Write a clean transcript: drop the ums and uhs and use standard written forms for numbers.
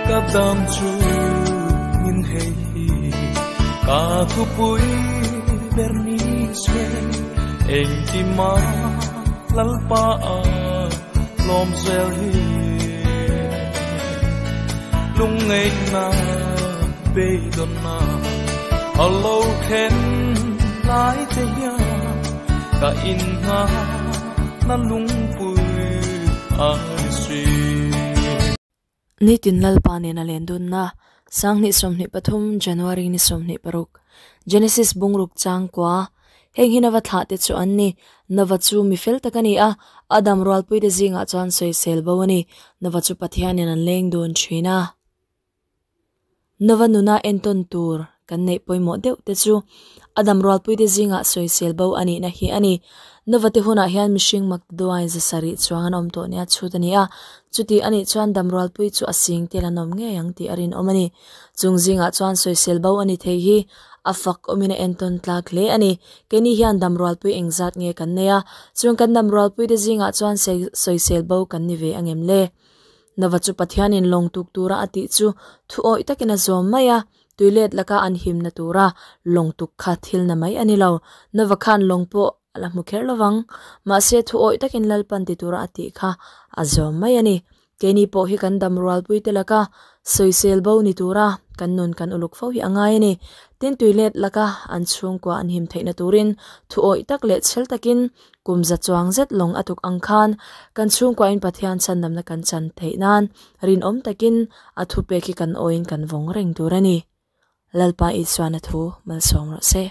Ka dam chu in hei hi ka thupui ber ni se engkima lalpa a lawm zel hi lungngaihna beidawnna a lo thlen lai te hian ka innghahna lungpui a ni si. Nitin Lalpa nena len dunna 2023 January ni 26 Genesis bungruk chang kwa heng hi Nova thlah te chu an ni. Nova chu mi fel tak a ni a, Adam rualpui te zingah chuan sawisel bo a ni. Nova chu Pathianin an leng dun thin a. Nova nuna entawn tur kan neih pawimawh deuh te chu Adam rualpui te zingah sawisel bo a nihna hi a ni. Nova te hunah hian mihring maktaduai 700 chuang an awm tawh nia chhut a ni a, chuti a nih chuan dam rualpui chu a sing tel an awm ngei ang tih a rinawm a ni. Chung zingah chuan sawisel bo a ni thei hi a fak awmin a entawn tlak hle a ni. Keini hian dam rualpui engzat nge kan nei a, chung kan dam rualpui te zingah chuan sawisel bo kan ni ve angem le? Nova chu Pathianin lawng tuk tura a tih chu thu awih takin a zawm mai a, tuilet laka an himna tura lawng tuk kha thil na mai a ni lo. Nova khan lawng pawh a la hmu kher lovang. Mahse thu awih takin Lalpan ti tura a tih kha a zawm mai a ni. Keini pawh hi kan dam rualpui te laka sawisel bo ni tura kan nun kan uluk fo hi a ngai a ni. Tin tuilet laka an chhungkua an him theihna turin thu awih tak leh chhel takin Kum za chuang zet lawng a tuk ang khan kan chhungkuain Pathian chhandamna kan chan theih nan rinawm takin a thupek hi kan awiin kan vawng reng tur a ni. Lalpa Isuan a thu malsawm rawh se.